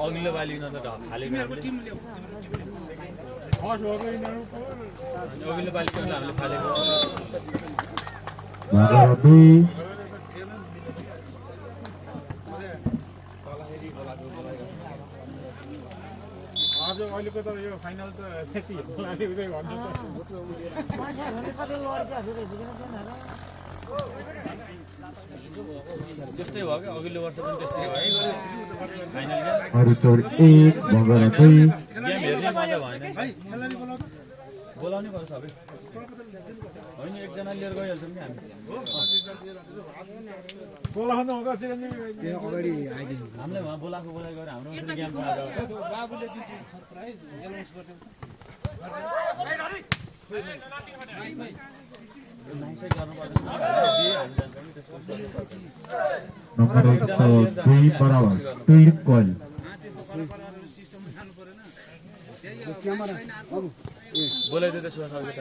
अघिल्लो पालि न त हालेको अघिल्लो पालि हामीले फालेको आज अहिलेको त यो फाइनल त त्यति लाग्दै भन्नु त्यस्तै भयो क्या अघिल्लो वर्ष पनि त्यस्तै भयो फाइनल गेम हेर्ने मजा भएन बोलाउनै पर्छ सबै होइन एकजना लिएर गइहाल्छौँ नि हामी बोलाउनु हुँदा हामीले उहाँ बोलाएको बोलाइ गरेर हाम्रो गेम बाबुले दिन्छ प्राइज एनाउन्स गर्दै बोलाइदियो त्यसो भए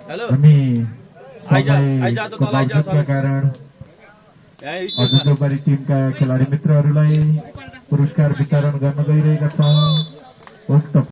हेलो आइजा त तल आइजा सबै कारण अझ टिमका खेलाडी मित्रहरूलाई पुरस्कार वितरण गर्न गइरहेका छौँ।